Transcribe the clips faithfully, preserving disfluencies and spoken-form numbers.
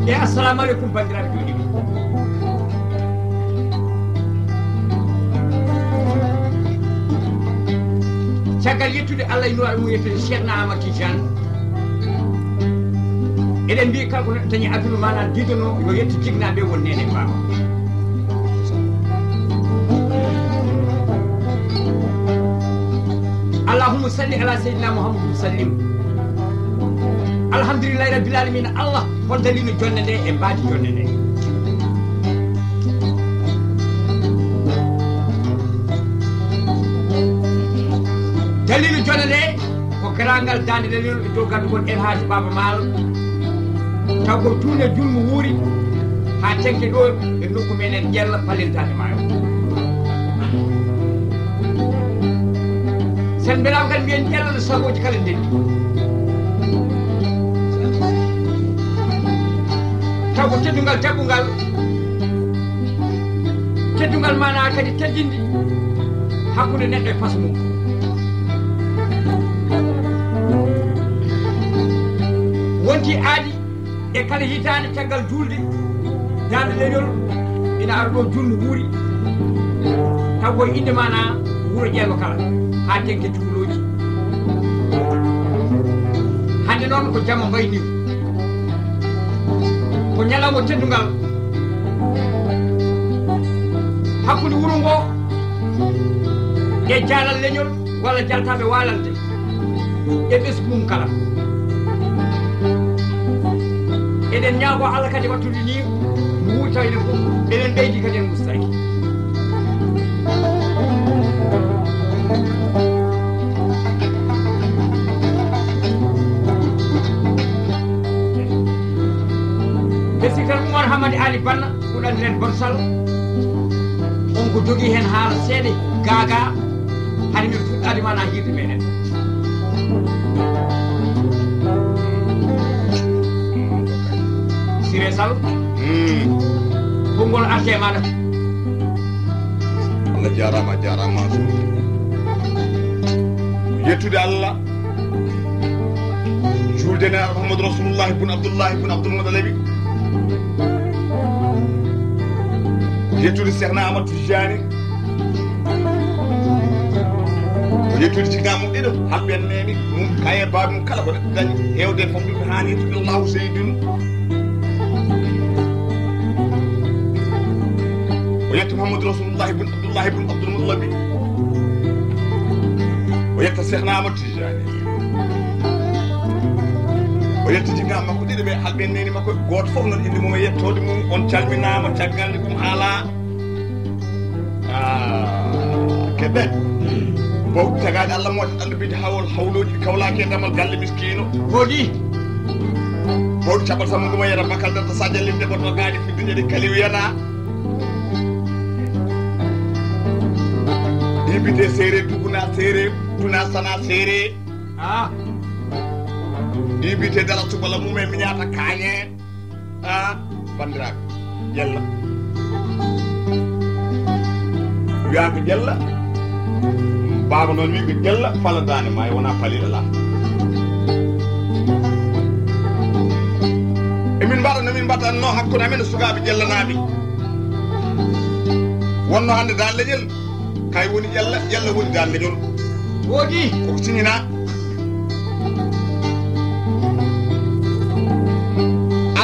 E assalamu aleykum, banndiraaɓe juuliiɓe. Caggal yettude Allah e nulaaɗo mum, yettude Cheikhna Ahmad Tidiane, eɗen mbiyi kala ko neɗɗo dañi aduna, maanaam diidono, yo yettu jiknaaɓe won neene e baaba. Allahumma salli ala Seydina Muhammadin wa sallim. Alhamdulillahi rabbil alamina. Allah, hol dalilu jonde nde e mbaadi jonde nde? Dalilu jonde nde ko garaangal daande leñol e dow gardugol El Hadji Baba Maal, taw ko tuune julmu wuuri haa teŋti ɗo e nokku meɗen Ƴella, Palel Daande Maayo. Sen mbelaama kadi mbiyen Ƴella no sagooji kala ndenndi. Taw ko teddungal jaɓɓungal, teddungal maanaa kadi teddindi hakkunde neɗɗo e faso mum. Wonti aadi e kala hitaande caggal juulde, daande leñol ina ara ɗo julmu wuuri, taw koye innde maanaa wuro Ƴello kala, haa teŋti tuulooji. Hannde noon ko jamma mbayni, ko ñalawma teddungal hakkunde wuro ngo e jaalal leñol walla jaltaaɓe waalande e ɓesngu mum kala. Eɗen ñaagoo Allah kadi wattude nii mo wuuri taw enen fof eɗen ɓeydi kadi en mustaaki. Ɓe sikkan Oumar Hamadi Ali Banna, ɓurɗo anndireede Borsal, on ko jogii heen haala seeɗa gaagaa, hari min fuɗɗaade maanaa hiirde meɗen. Siré Sall, konngol arte e maaɗa. Allah jaaraama, a jaaraama. Yettude Allah, juulde Naajo Muhammadu Rasulullahi bun Abdullahi bun Abdul Muttalibi. Yettude Seexna Ahmad Tijjaani. Yettude jiknaa mum ɗiɗo, halɓe en neemi mum, kaye baabi mum kala ko neɗɗo dañi, heewde e fof ɗum haani yettude Allahu Seydun. O yetta Muhammadu Rasulullahi bun Abdullahi bun Abdul Muttalibi. O yetta Seexna Ahmad Tijjaani. O yetta jiknaa makko ɗiɗo ɓe, halɓe en neeni makko, gooto fof noon inde mum e yettoode mum. On calminaama, caggal nde ɗum haalaa. Ah, keɓe. Bawɗi tagaaɗi Allah mo andu bidi hawol hawlooji kawlaaki e damal galle miskiino. Holi. Bawɗi caɓal sama nguma yera bakal danta sa jallinde boto gaadi fidde ɗe kaliwiyana. Ɗi mbiyetee seere duguna, seere tuna sana, seere. Ah. Ɗi mbiyetee dara tubala mum e miñaata kaañe. Ah, banndiraaɓe, Ƴella. Wiyaa ko Ƴella. Baaba noon wii ko Ƴella, fala daande maayo, wonaa paliiɗo alaa. Emin mbaɗa no min mbaɗatnoo hakkunde amen e sukaaɓe Ƴellanaaɓe. Wonno hannde Daan Leñol, kay woni Ƴella, Ƴella woni Daan Leñol. Woodi. Koko siñinaa.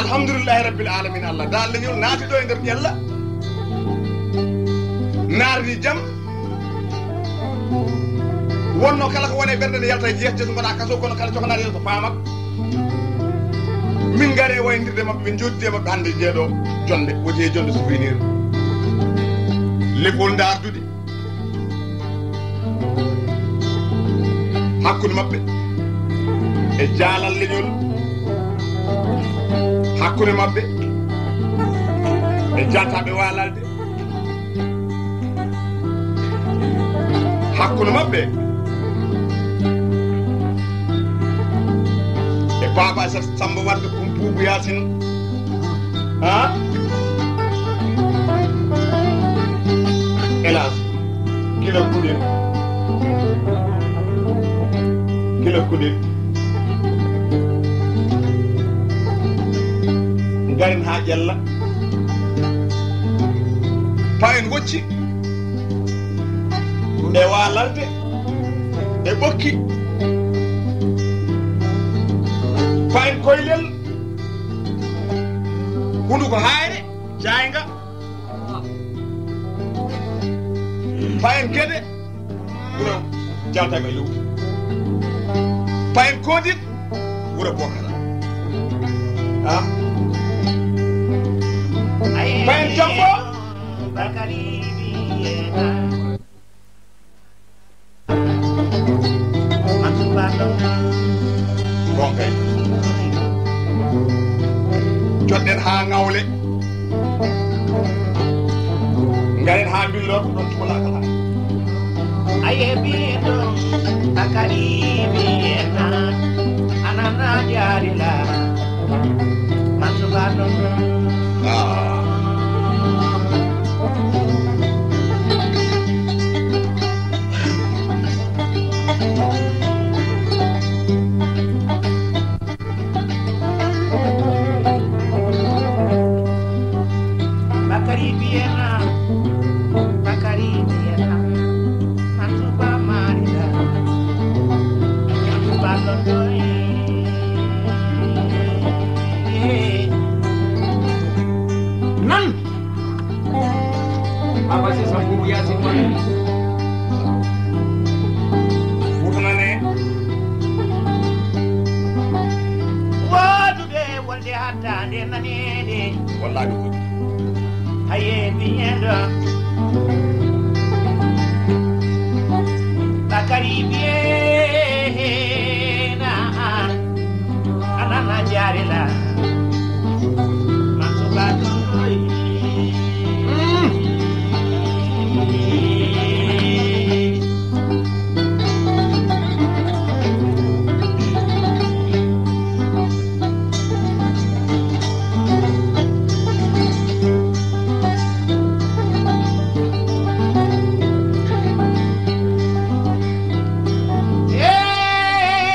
Alhamdulillahi rabbil alamin. Allah Daan Leñol naati ɗo e nder Ƴella. Naarni jam. Wonno kala ko woni e ɓernde nde yalta e jees jees mbaɗa kaso, kono kala cokanaade en ko faamat. Min ngari e wayndirde maɓɓe, min jooɗidi e maɓɓe hannde njeeɗo jonde, woni e jonde souvenir. Lefol ndaardude hakkunde maɓɓe e jaalal leñol, hakkunde maɓɓe e jaltaaɓe waalalde, hakkunde maɓɓe e Baaba Aysata Samba Wadde kum Buubu Yaasin. Ha? Hélas, gila kuɗel, gila kuɗel. Paayen haa ƴella. Paayen ngocci. E waalalde. E ɓokki. Paayen koylel. Hunduko haayre. Jaaynga. Paayen geɗe. Wuro Jaataaɓe Low. Paayen Koodit, wuro Bokara. Ah. Paayen Jambo. Bon kay. Joɗɗen haa ŋawle. Ngaren haa mbillor ko ɗon tubalaka la. Aye biyeɗo akari biyena anana jarila mansubaɗo. Ah. Bakari biyena, Bakari biyena, Mansuba Marida, Mansuba London. Nan. Baba si sa bubu ya si mane. Futanane. Wadude wolde hatta de nanede. Wallahi ko. Haye biyendo. Bakari biyena. Anana jarila. Mansuba tondoi.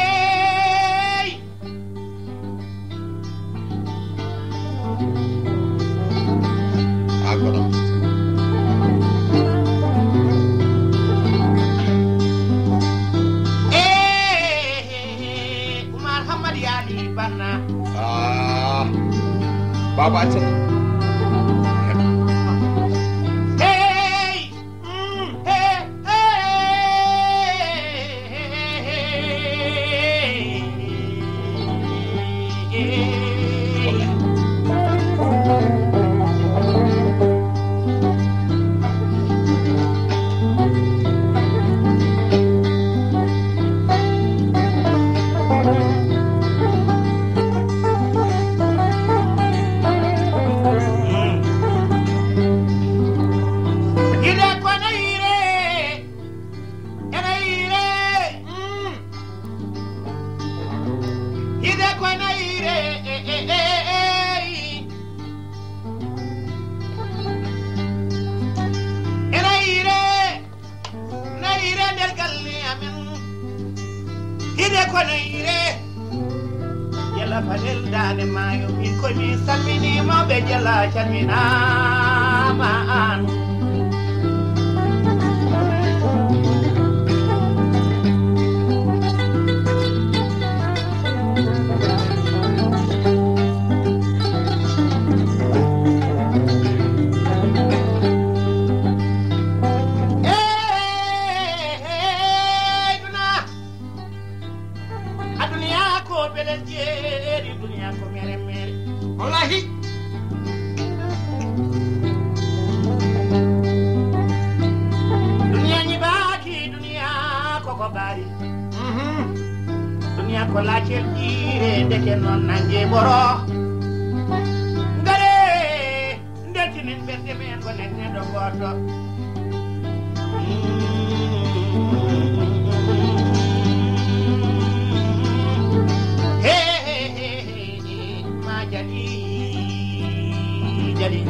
Hey! Ah, voilà. Eh, Umar Hamad Yali Banna. Ah, Baba Aceh. Hey! Ide ko nayre, e nayre, mm. Ide ko nayre, e, e, e, e, e. E nayre. Nayre nder galle amen, hide ko nayre. Jela Fadel daande maayo, min koy min salmini mawɓe Jela, calminaama aan. Hey, hey, hey, duna. Aduniya ko belel jeeri, duniya ko mere mere. Wallahi. Duniya ñibaaki, duniya ko ko bari. Mhm. Duniya ko laccel jiire, ndeke noon nange boro. Ngare, ndettinen ɓerɗe men ko nen neɗɗo gooto. He, he, he, he, he. Ma jadi, jadi.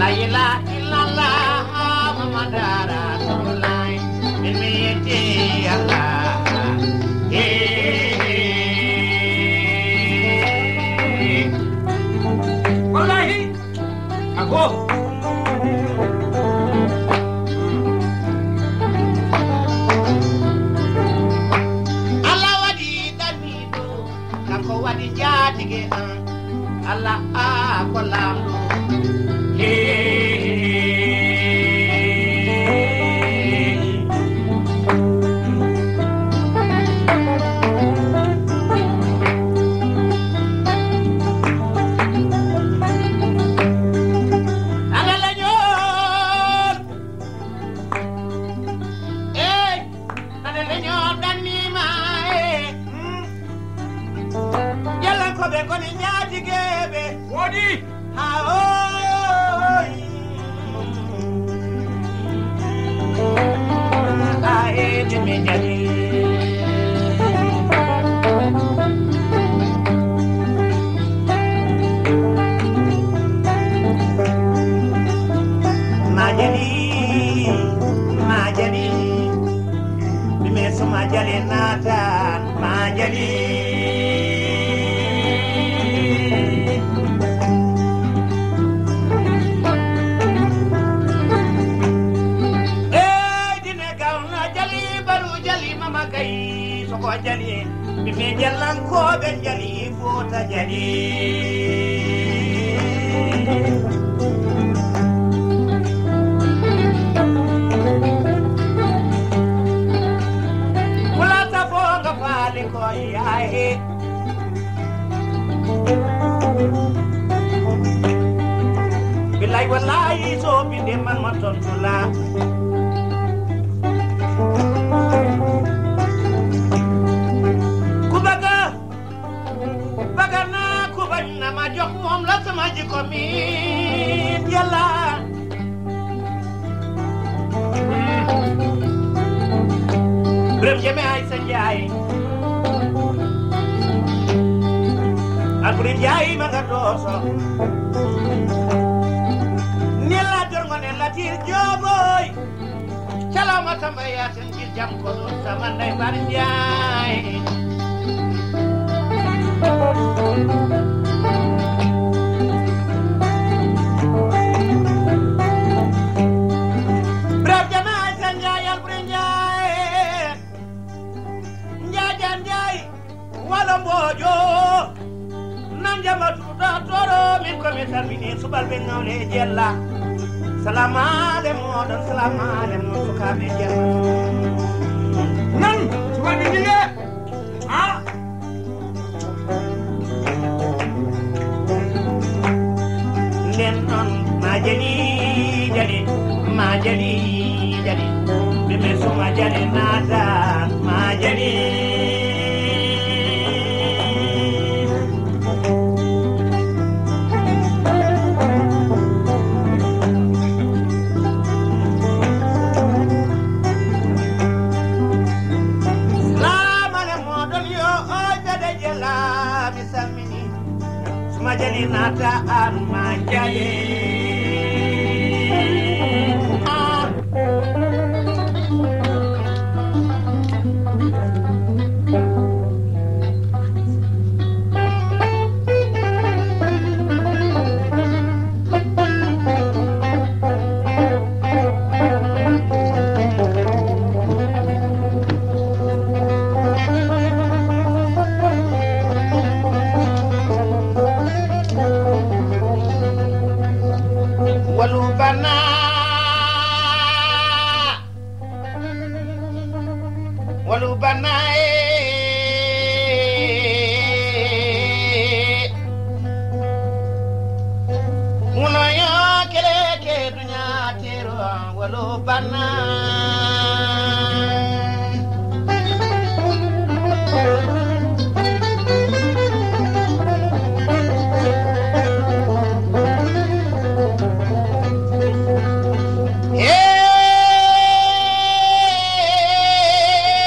La ilaha illallah, Muhammadu Rasulullah. Min mi yetti Allah. Hey, hey, hey. Wallahi. Ago. Allah waɗi ɗanniiɗo, kanko waɗi njaatige an. Allah, a ko laamɗo. Hey. An Allah leñol. Ey, an Allah leñol ɗanniima, ey. Jallankoɓe koni ñaatigeɓe. Woodi. Ha, oy. A, e, de mi jali. Ma jali, ma jali. Ɗume so ma jali naata, ma jali. Ey, dine gawna jali, baru jali, mama gay, soko jali. Ɓe jallankoɓe jali, fota jali. Kulata fo nga faali ko yahe. Billahi wallahi so binde man ma tontula. Kubaga. Bagana ku bañ na ma jox moom la sama jikko mi yàlla. Birame Jeme Aysa Njaay. Alburi Njaay ma nga dooso. Ni la dorgo ne la tir joboy. Calama Samba Yaasin ci jam ko ɗum sama ndey Bar Njaay. Birame Jeme Aysa Njaay, Alburi Njaay. Njaajan Njaay. Walo Mboojo, nan jama tuuta toro, min ko mi salmini subalɓe Ngawle e Jella. Salamaale mooɗon, salamaale mon sukaaɓe Jella. Nan, subalɓe Jella. Ha? Nden noon ma jali, jali, ma jali, jali. Ɓe men suma jali naata, ma jali. Salaam ale mooɗon yo oy dade jela, mi salmini. Suma jali naata an ma jali. Walu bana, walu bana, eh. Muno yo kele ke dunya tero. Walo bana.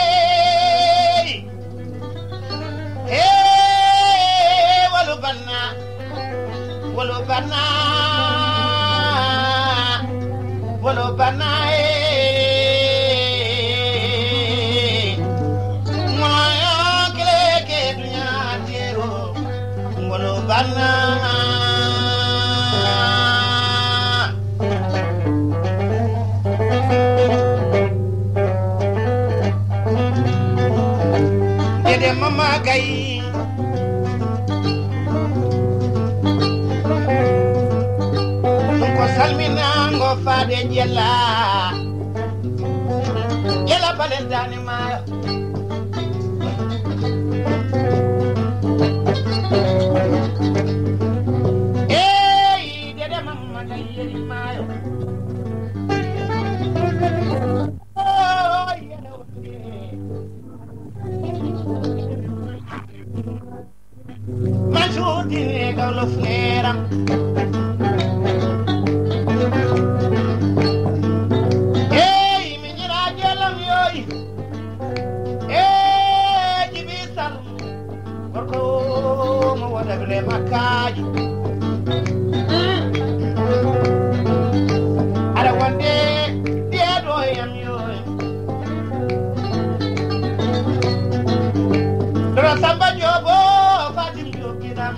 Hey! Hey, walo bana. Walo bana. Ngolo banaye, moyo kele ke dunya tero. Ngolo bana. Dede mama gayi. Ɗum ko salminaango faade jela. Jela balentaani maayo. Eyi, dede mamma gayi yeri maayo. Oh, yero. Mansuur Diine Gawlo Funeera. Eey, mi ñiraa jeelam yooyi. Eey, Jibi Sal. Gorko mo wodagre makkaaji. Aɗa wonde ɗeeɗo e am yooyi. Doro Samba Joobo, Fatim Joob Giɗam.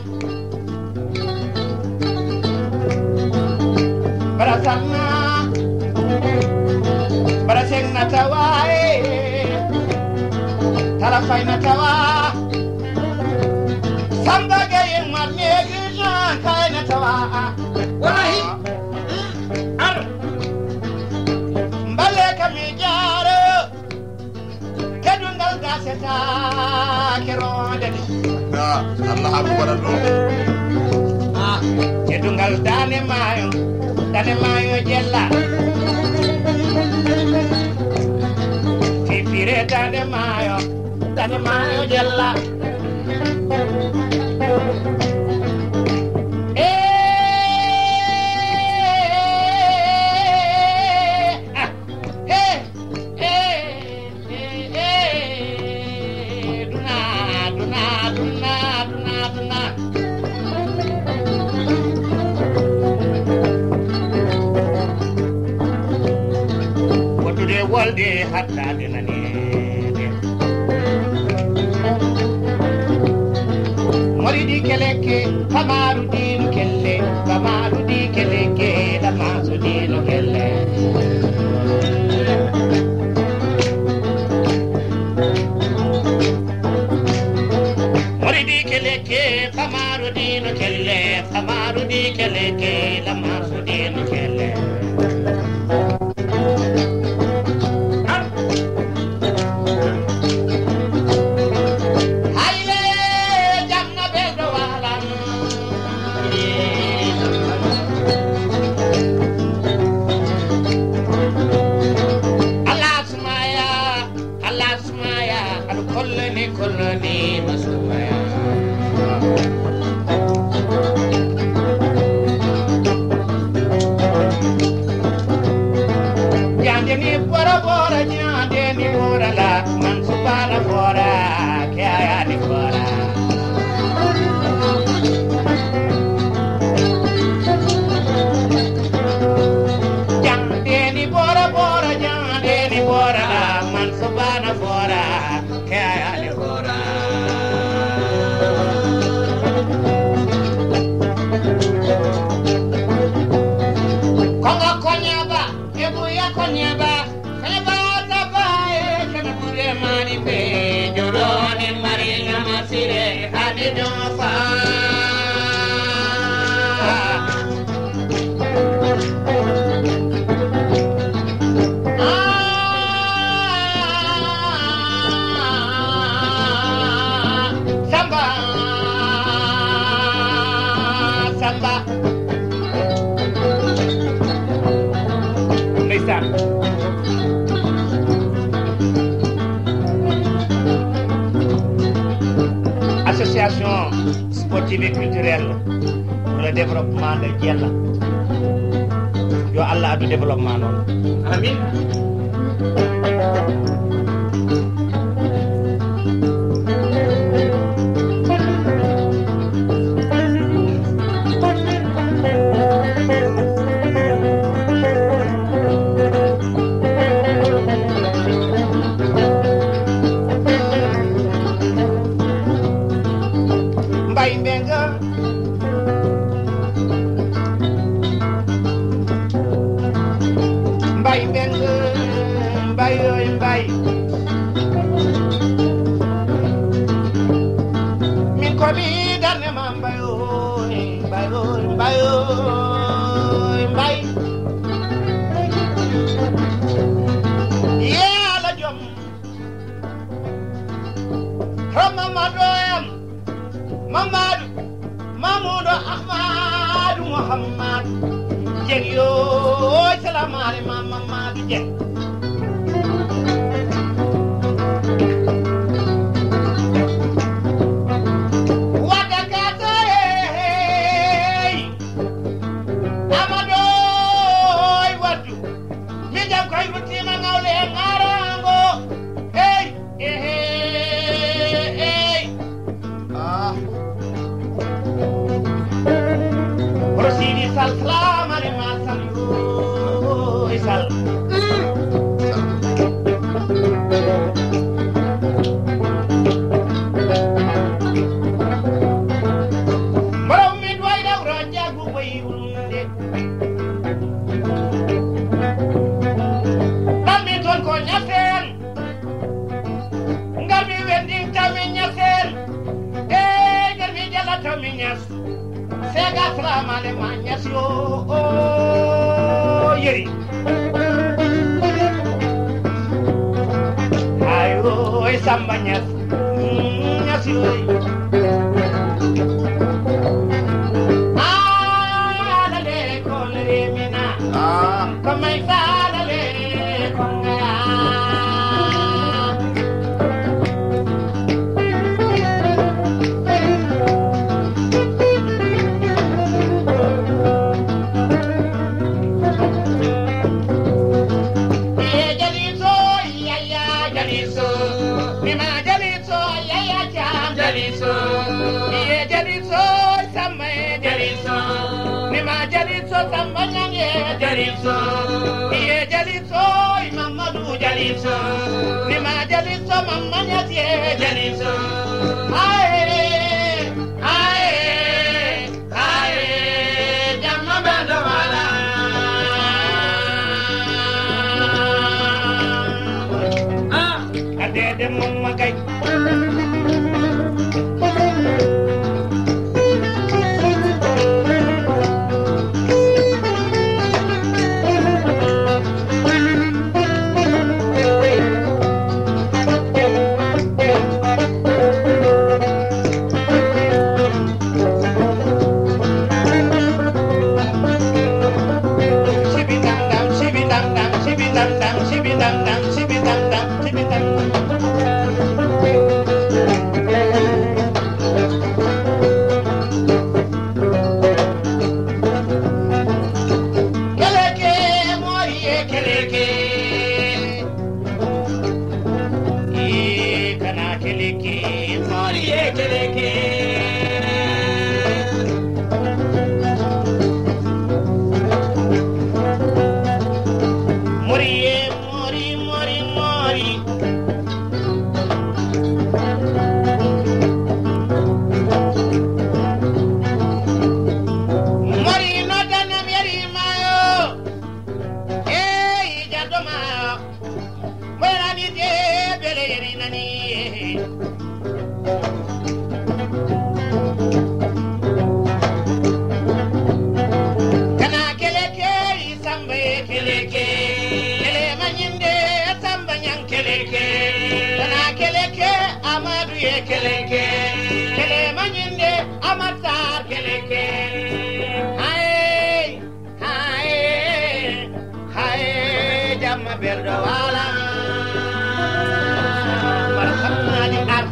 Bara Sanna, bara Seng na tawa, eh. Tala Fay na tawa. Samba Gaye ma négligent kay na tawa. Wallahi. Ar. Mbale kam e jaaro. Teddungal gasetaake roonde de. Ah, Allah haɓu waɗa ɗum. Ah, teddungal daane maayo, daane maayo jella. Fifire daane maayo, daane maayo jella. Eh, ah, eh. Eh, eh, eh, duna, duna, duna, duna, duna. Wondude wolde hattaade naneede. Moriɗi keleke, pamaaru diinu kelle, pamaaru di keleke, damaso diinu kelle. Moriɗi keleke, pamaaru diinu kelle, pamaaru di keleke, damaso diinu kelle. Hayle jam na belɗo walan. Allah sumaya, Allah sumaya, al kollani kollani masumaya. Jande ni bora bora, jande ni bora la, man subana bora, ke ayani bora. Jande ni bora bora, jande ni bora la, man subana bora, ke ayani bora. Kongo konyaba. Ebuya konyaba, kaba taba e kana kure mari be jodoni mari nyama sire adi jofa. Ah, Samba, Samba. Ndeysaan. Association sportive et culturelle pour le développement de Diella. Yo Allah addu développement noon. Amin. Mbeng, mbay, oy, mbay. Min ko mi darne ma, mbay, oy, mbay, oy, mbay, oy, mbay. Ye Alla jom. Hono Mamadou en, Mamadou, Mamadou Ahmadou Mouhammad Dieng yo, salamu aleykum Mamadou Dieng. Wadda ka to ey, Amadou ey Waddu. Mi jam koy ruttima ngawle e ngarango. Ey, ey, ey. Ah. Hono Sidi Sall, salamu aleykum, Sall, yo, Sall. Mboɗo ummi Duway Dawro Jaggu Boyi Wulunde. Ɗammi toon ko Ñaseen. Ngarmi Wending tawmi Ñaseen. E ngarmi Jalla tawmi Ñas. Sega, salamu aleykum Ñas yo, o, yeri. Ayo, e Samba Ñas. Mm, Ñas yo. Ah, la le ko le mina. Ah. Ko may sala le ko ngaya. Iye Jaliso, Yaya Jaliso, Nima Jaliso, Yaya Jam Jaliso, Iye Jaliso, Samba Jaliso, Nima Jaliso, Samba Ñange Jaliso, Iye Jaliso, Mamadou Jaliso, Nima Jaliso, Mama Ñas ye Jaliso. Aye, aye, aye, jamma bendo wala. Ah, adede mum magay. Keleke, mori e keleke. E kana keleke, mori e keleke. Mori e mori, mori, mori. Mori no danam yeri mayo. Ey, jaddo mayo. Mori nani de bele yeri nani. Kana keleke, Samba e keleke, kele mañinde Samba Ñang keleke, kana keleke, Amadou ye keleke, kele mañinde Amatar keleke. Hay, hay, hay, jamma belɗo wala. Barhamani ar.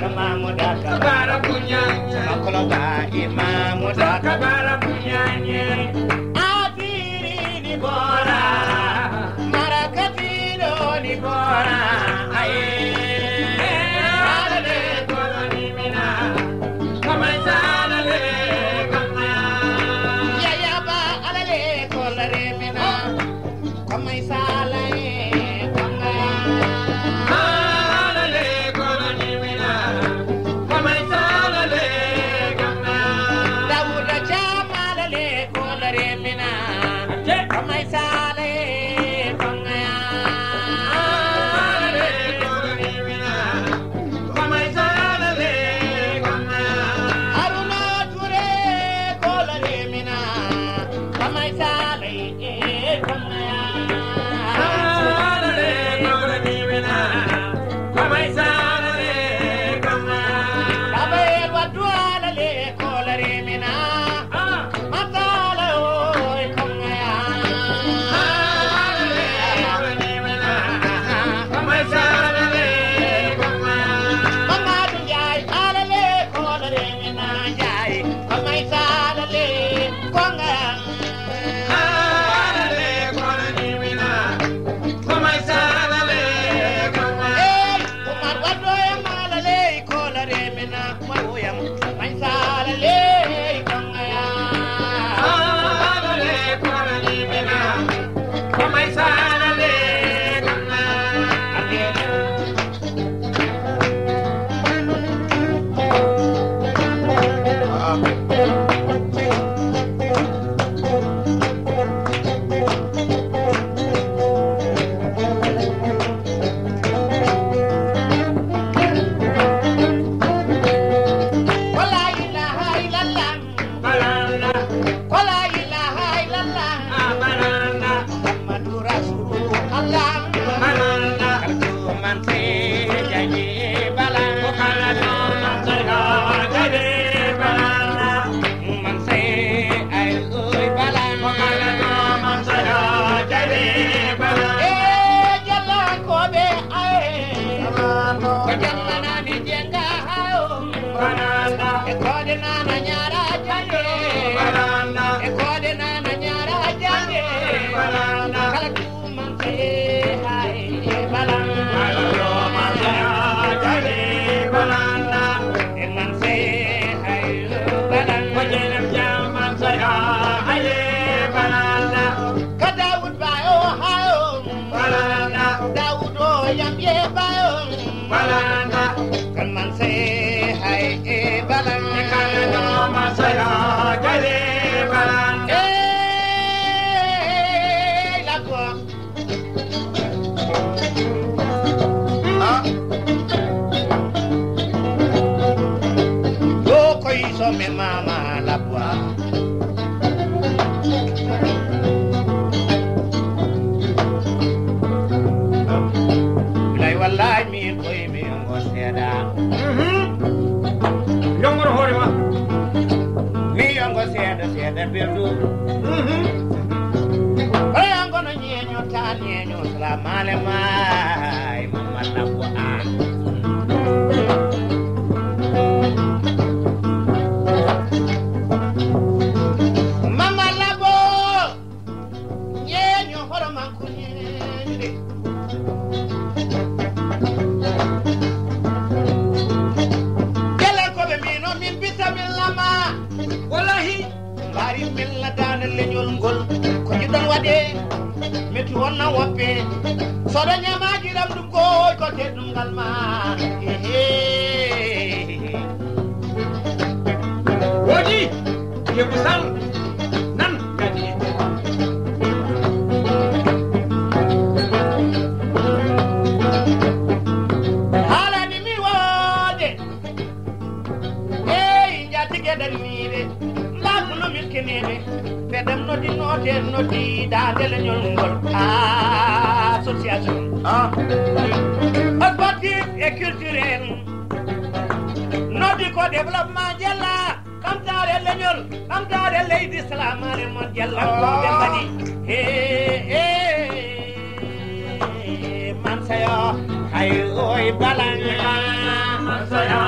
Mamuda Kabara Bunyanye. Makoloba Imamuda Kabara Bunyanye. Atiri ni bora. Marakatino ni bora. Aye. Alale kolo ni mina. Kamai salale kamaya. Ya ya ba alale kolo re mina. Kamai salai kamaya. Alale kolo ni mina. Kamai salale kamaya. Dauda Cham alale kolo re mina. Kamai salai kamaya. Alale kolo ni mina. Kamai salale kamaya. Haruna Ture kolo re mina. Kamai salai Hey, Umar Wado e Malale, Kola Remena, Maroyam, Maisala le, Kongaya. Malale, Kola Remena, Maisala le, Kongaya. Wala ilaha illallah. Balanda. Wala ilaha illallah. Ah, balanda. Muhammadu Rasulullah. Balanda. Kartu manse jaye balanda. Ko kala do manse jaye balanda. Manse ay oy balanda. Ko kala do manse jaye balanda. Eh, jalla ko be ay. Ko jamana ni jenga hawo. Balanda. E kode nana nyara jande. Balanda. E kode nana nyara jande. Balanda. Kala tuma se hay balanda. Kala tuma se hay balanda. E man se hay balanda. Wajelam jaman se hay balanda. Ka Daud ba o hawo. Balanda. Daud o yam ye ba o. Balanda. Kan man se hay e balanda. Kan no man se hay e balanda. Eh, la quoi. Ah. Yo koy so me mama la quoi. Bilay wallahi min koy mi yongo seeda. Mhm. Yongoro hoore ma. Mi yongo seeda, seeda beldu. Mhm. Oya ngono nyenyo ta nyenyo, salam alema. Ay, mama la ko a. Mama la ko. Ñeeño hoɗo makko ñeeñude. Gelankoɓe mbino min bisamilla ma. Wallahi. Mbaari milla dana leñol ngol. Ko jiɗɗon waɗe. Metti wonna woppe. Soɗo ñamaji lamɗum koy ko teddungal ma. Ehe. Woodi. Yebu Sall nan gadi. Haalani mi woode. Eyi, njaatigi e ɗanniiɓe, mbaaku no milkiniiɓe, ɓe ɗam noddi noote noddi daande leñol ngol. Association. Ah. Sportif et culturel. Noddi ko développement jella. Ɓamtaare leñol, ɓamtaare leydi, salaamaare mon, jallankooɓe mbaɗi. He, he, Mansayo, hay oy balan. Mansayo,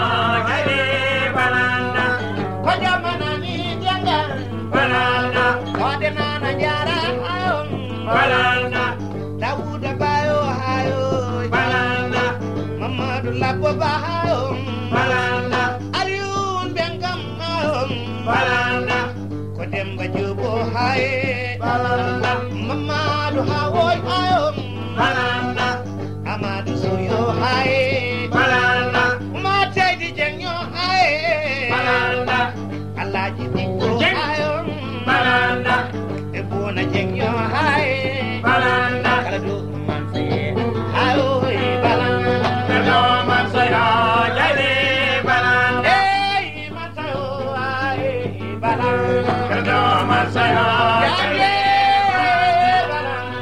Labbo Ba haa on. Balanda. Aliyun Bengam haa on. Balanda. Ko Demba Joobo haye. Balanda. Mamadu Hawoy haa on. Balanda. Amadu Soyo haye. Balanda. Uma Taydi Jeng yo haye. Balanda. Alaaji Dikko Jeng. Haa on. Balanda. E Boona Jeng yo haye. Balanda. Kala dow man seye. Hayoy Balanda. Kala dow man seye. Jale Balanda. Hey, man seye, haye Balanda. Kala dow man seye. Jale Balanda.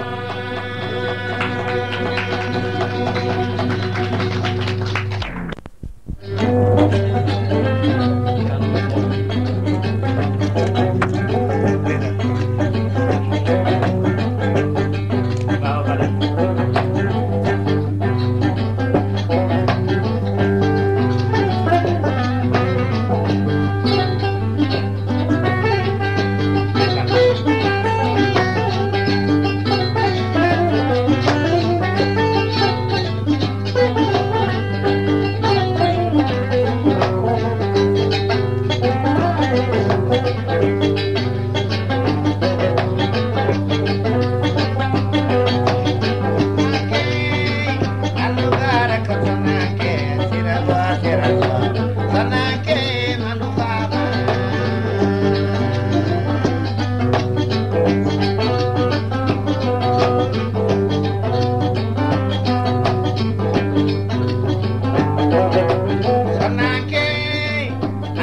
Sonanke,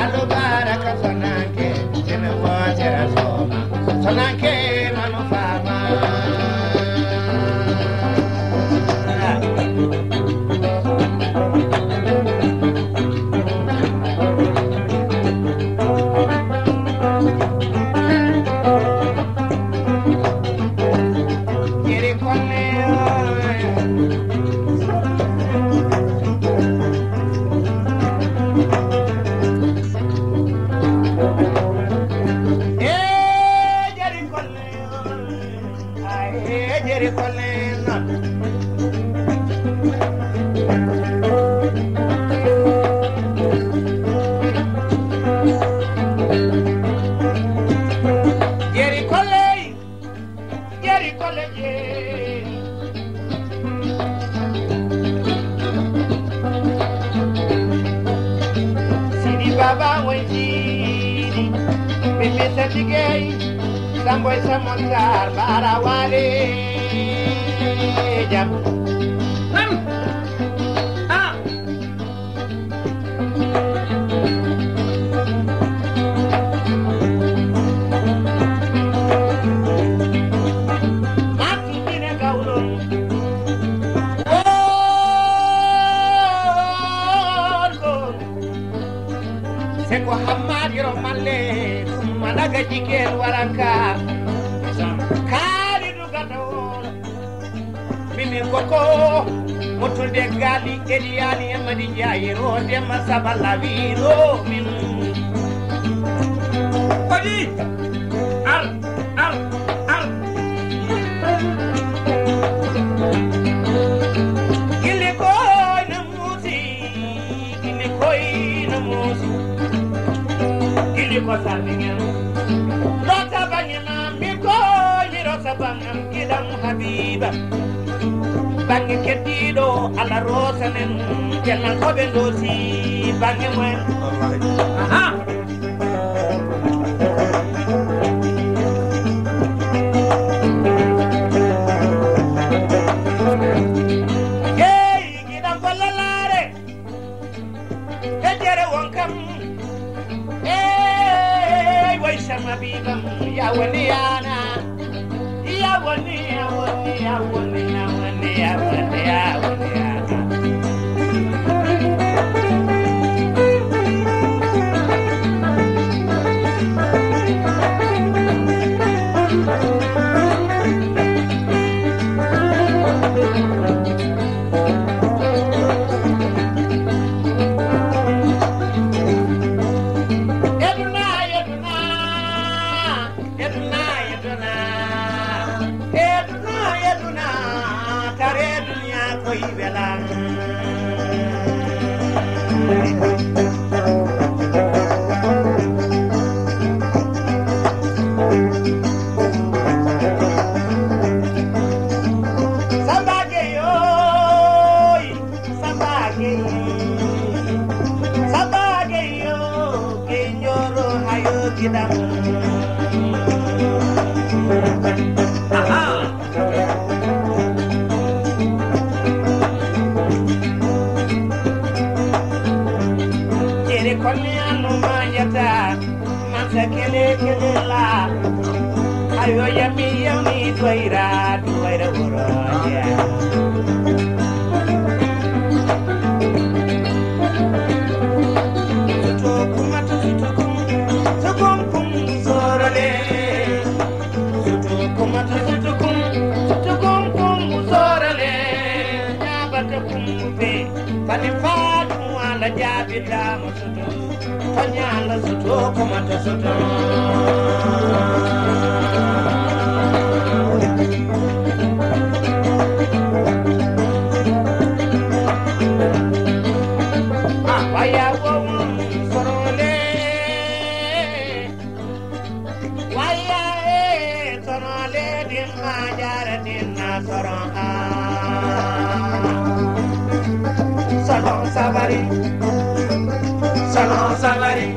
Allo Baraka Sonanke, ene wootere sooma. Sonanke mano faama. Jeri Kolle, eh, Jeri Kolle, ay, eh, Jeri Kolle, non. Jeri Kolle. Jeri Kolle Jeeri. Sidi Baba woy Sidi. Mimi Sadi Gueye. Samboy Samontar Bara Wale. Jam. Nam. Ah. Seko Hammad Yero Malle, ɗum Madaga Jikel Waranka. Kaalidu Gata Wolo. Mimi Koko, Motulde Gali, Eli Ali, Amadi Ndiaye, Rode Masaba Lawiro, min. Kodi, ar, ar, ar. Gili koy na musi, gili koy na musi. Gili ko sardi ngel. Dota bangina. Mi koy mi rosa bangam giɗam Habiba. Bange keddiɗo Allah rosanen. Jennankoɓe dosi bange mumen. Wallahi. Aha. Hey, giɗam ko lalaare. Hejjere won kam. Ey, way sama bibam. Ya woni yana. Ya woni, ya woni, ya woni, ya woni, ya woni, ya woni, ya woni, ya woni, ya woni. Eduna, eduna, eduna, eduna, eduna, eduna, kare duniya koy wela. Aha. Jere kolle anno ma yata, masa kele kele la. Ayo yami yami doira, doira ora ya. Suto kuma to suto kum, sukum kum sorale. Sutu kumata sutu kum, sutu kum kum sorale. Nyabata kum be, pani fatu ala jabita mo sutu. Panyala sutu kumata sutu. Ah, waya wo sorole. Waya e sono le din ma jara din na sono a. Sono sabari, sono sabari,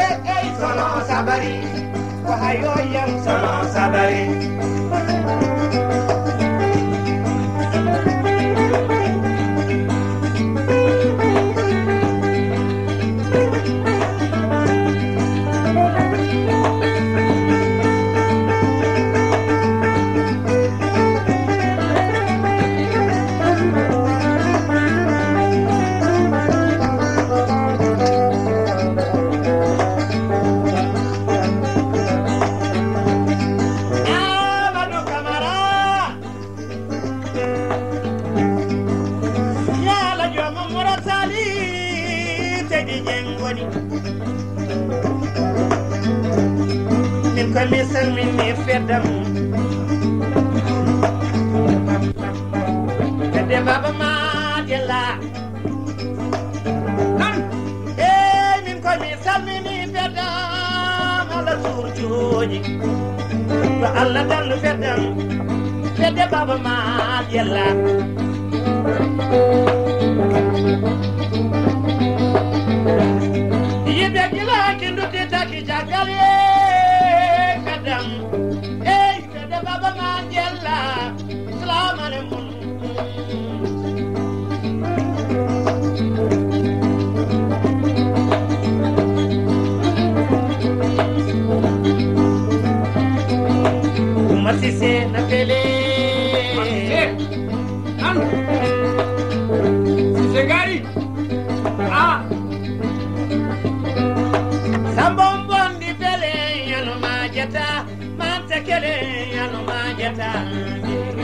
e e sono sabari, ko hayo yam sono sabari. Amadou Camara. Yala jooma Mora Sali, Seydi Dieng woni. Min ko mi salmini feddam. Fedde Baba Madiela. Nan. Ey, min ko mi salmini feddam, Allah surjooji. Ko Allah dallu feddam, fedde Baba Maal Yella. Yimɓe gila ki nduttitaki caggal ye feddam. Ey, fedde Baba Maal Yella. Salamu alaikum. Oumar Cissé na fele. Oumar Cissé. Nan. Cissé gari. Ah. Samba Mbondi fele, yano majata. Mante kele anu majata.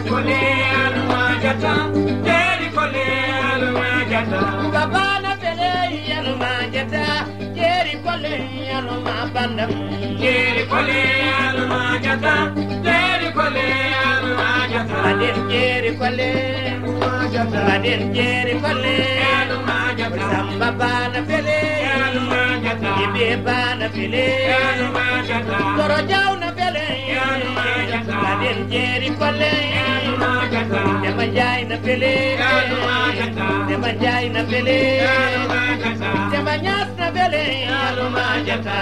Kole anu majata. Jeri kole anu majata. Babana pele anu majata. Jeri kole anu mabandam. Jeri kole anu majata. Jeri kole anu majata. Baden jeri kole. Majata. Baden jeri kole. Anu majata. Samba bana pele. Anu majata. Ibe bana pele. Anu majata. Toro jawna pele. Anu majata. Baden jeri kole. Anu majata. Dema jayna pele. Anu majata. Dema jayna pele. Anu majata. Dema nyasna pele. Anu majata.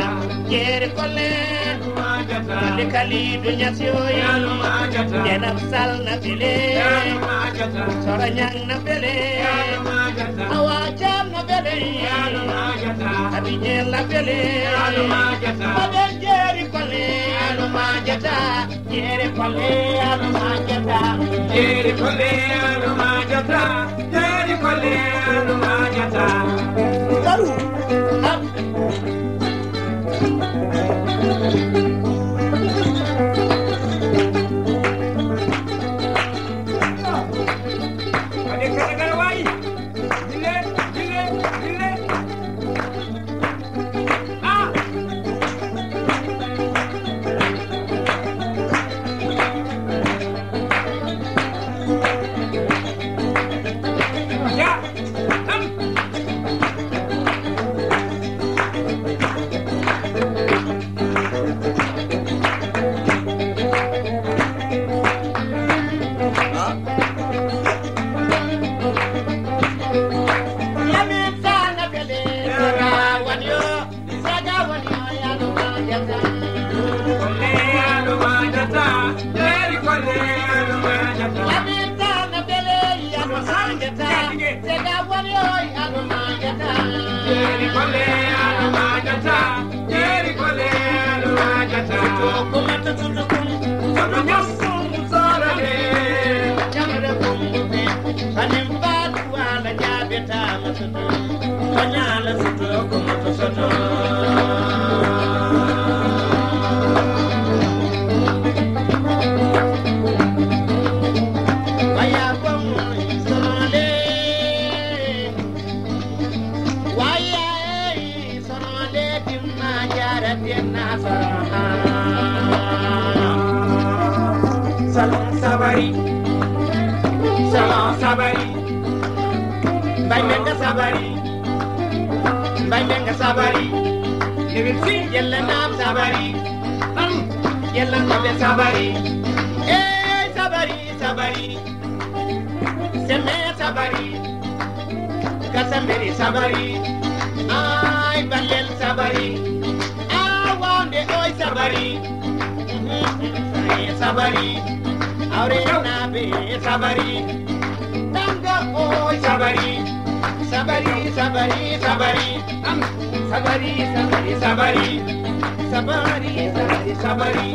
Jeri kole. Anu majata. Kali kali dunya siyoy. Anu majata. Jenam salna pele. Anu majata. Sora nyangna pele. Anu majata. Awa jamna pele. Anu majata. Abi jela pele. Anu majata. Baden jeri kole. Anu majata. Jere kole anu majata. Jere kole anu majata. Jere kole anu majata. Karu. Ab. Ade kala kala wayi. Bille, bille, bille. Ah! Ya! Am! Jeeri kole ano maajata, jeeri kole ano maajata. Ko mata tutukum, kono ñoom sorale. Jamre kumbu bi, anim baatu wala jaabeta ma soto. Ko ñaala soto, ko moto soto. Waya ko mo sorale. Waya, eh, sorale dimma jaara denna sorama. Salon sabari, salon sabari, mbaymenga sabari, mbaymenga sabari, lewin si yella nam sabari, am yella nabe sabari, eh, sabari, sabari, seme sabari, kasamberi sabari, ay balel sabari, awande oy sabari. Sabari, awre nabe sabari, tanga oi sabari, sabari, sabari, sabari, am, sabari, sabari, sabari, sabari, sabari, sabari.